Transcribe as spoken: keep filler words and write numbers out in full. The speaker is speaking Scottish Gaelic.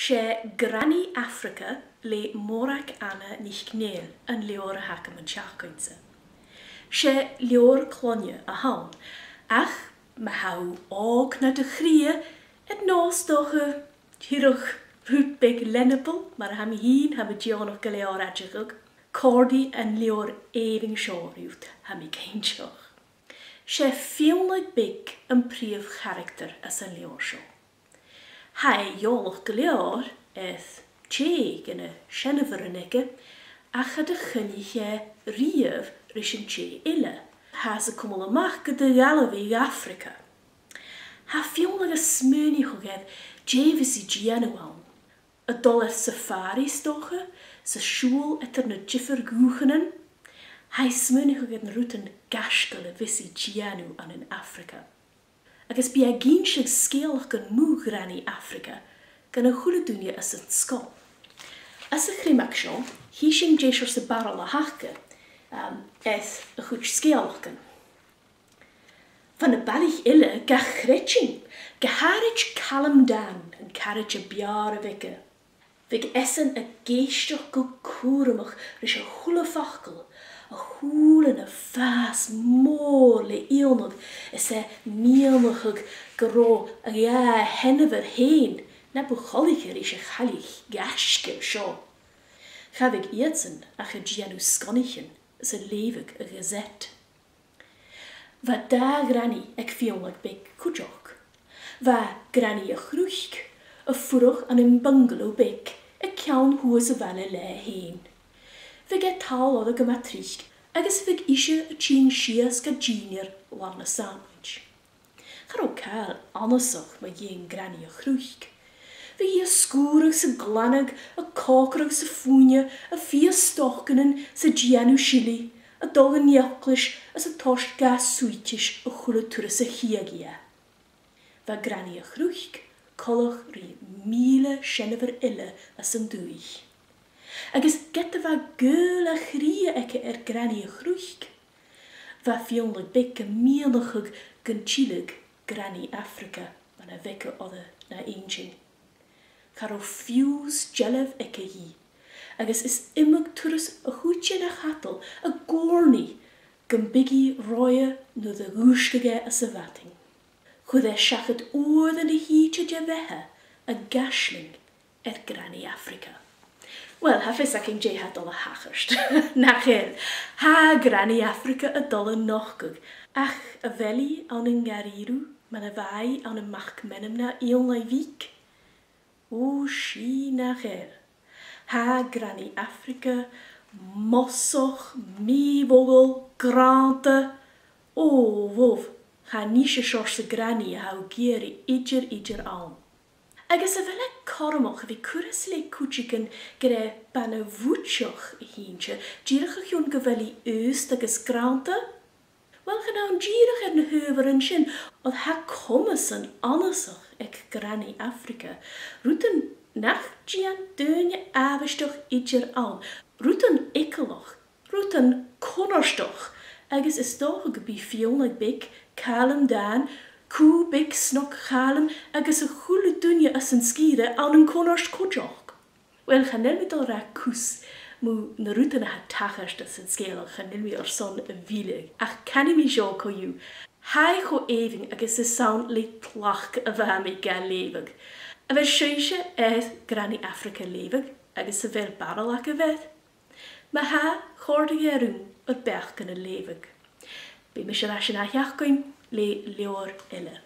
'S e Granny Africa le Mòrag Anna NicNèill an leabhar a th' agam an t-seachdain-sa. 'S e leabhar cloinne a th' ann, ach ma tha thu òg no de chridhe, air nòs 's dòcha dìreach rud beag leanabail, mar a tha mi fhìn, tha mi deònach gu leòr aideachadh, còrdaidh an leabhar èibhinn seo riut, tha mi cinnteach. 'S e Fionnlagh Beag am prìomh charactar anns an leabhar seo. Tha e eòlach gu leòr air tè de na seanmhairean aige, ach cha do choinnich e riamh ris an tè eile. Tha e a' cumail a-mach gu do dh'Albhaidh Afraga. Tha Fionnlagh a' smaoineachadh air dè bhios i a' dèanamh ann. A' dol air safari 's dòcha, 's a' siubhal eadar na diofar dhùthchannan. Tha i a' smaoineachadh air na rudan gaisgeil a bhios i a' dèanamh ann an Afraga. Agus bidh i ag innse sgeulachdan mu Ghranny Afraga dhan a h-uile duine anns an sgoil. Anns a' chriomag seo, chì sinn dè seòrsa barail a th' aca, um, air a chuid sgeulachdan. Bha na balaich uile ga chreidsinn, gu h-àraid Calum Dan, an caraid a b' fheàrr a bh' aige. Bhiodh esan ag èisteachd gu cùramach ris a h-uile facal, a shùilean a' fàs mòr le iongnadh, is e a' miannachadh gun robh a dhà sheanmhair fhèin na bu choltaiche ris a' chaillich ghaisgeil seo. Cha bhiodh iadsan ach a' dèanamh sgonaichean is a' leughadh a' Ghazette. Bha dà Ghranaidh aig Fionnlagh Beag cuideachd. Bha Granaidh a' Chnuic a' fuireach ann am bungalow beag aig ceann shuas a' bhaile leatha fhèin. Bhiodh e a' tadhal oirre gu math tric agus bhiodh ise a' tighinn sìos gu dìnnear làn a' sandwich. Cha robh càil annasach mu dheidhinn Granaidh a' Chnuic. Bhiodh i a' sgùradh 's a' glanadh, a' còcaireachd 's a' fuine, a' fighe stocainnean 's a' dèanamh silidh, a' dol dhan eaglais is a' toirt dha suiteis a h-uile turas a chitheadh i e. Bha Granaidh a' Chnuic coltach ri mìle seanmhair eile anns an dùthaich. Agus ged a bha gaol a chridhe aige air Granaidh a' Chnuic, bha Fionnlagh Beag a' miannachadh gun tilleadh Granaidh Afraga mar a bh' aige oirre na inntinn. Cha robh fiù 's dealbh aige dhi, agus is iomadh turas a thuit e na chadal a' guidhe gum biodh i roimhe nuair a dhùisgeadh e às a' mhadainn. Chuir e seachad uairean a thìde de bheatha ag aisling air Granaidh Afraga. Uill, tha fios againn dè tha dol a thachairt, nach eil? Tha Granaidh Afraga a' dol a nochdadh, ach a bheil i ann an da-rìribh mar a bha i ann am mac Meanman na Fhionnlaigh Bhig? Ò, 's i nach eil. Tha Granaidh Afraga mosach, mì-mhodhail, grànda. Ò, bhobh, chan e seòrsa Granaidh a tha thu ag iarraidh idir, idir ann. Agus a bheil e cothromach a bhith a' cur às leth cuideigin gur e bana-bhuidseach a th' innte, dìreach a chionn gu bheil i aosta agus grànda? Uill, chan ann dìreach air na h-adhbharan sin, oir tha comasan annasach aig Granaidh Afraga, rudan nach dèan daoine àbhaisteach idir ann, rudan eagalach, rudan cunnartach, agus is dòcha gum bi Fionnlagh Beag, Calum Dan, Cù Beag Snog Chaluim agus a h-uile duine anns an sgìre ann an cunnart cuideachd. Uill, chan eil mi a' dol a ràdh cus mu na rudan a tha a' tachairt anns an sgeulachd, chan eil mi airson a mhilleadh, ach canaidh mi seo co-dhiù. Tha e cho èibhinn agus is ann le tlachd a bha mi ga leughadh. A bheil sibhse air Granaidh Afraga leughadh agus a bheil barail agaibh air? Ma tha, chòrdadh e rium ur beachdan a leughadh. Bidh mise air ais an ath-sheachdain le leabhar eile.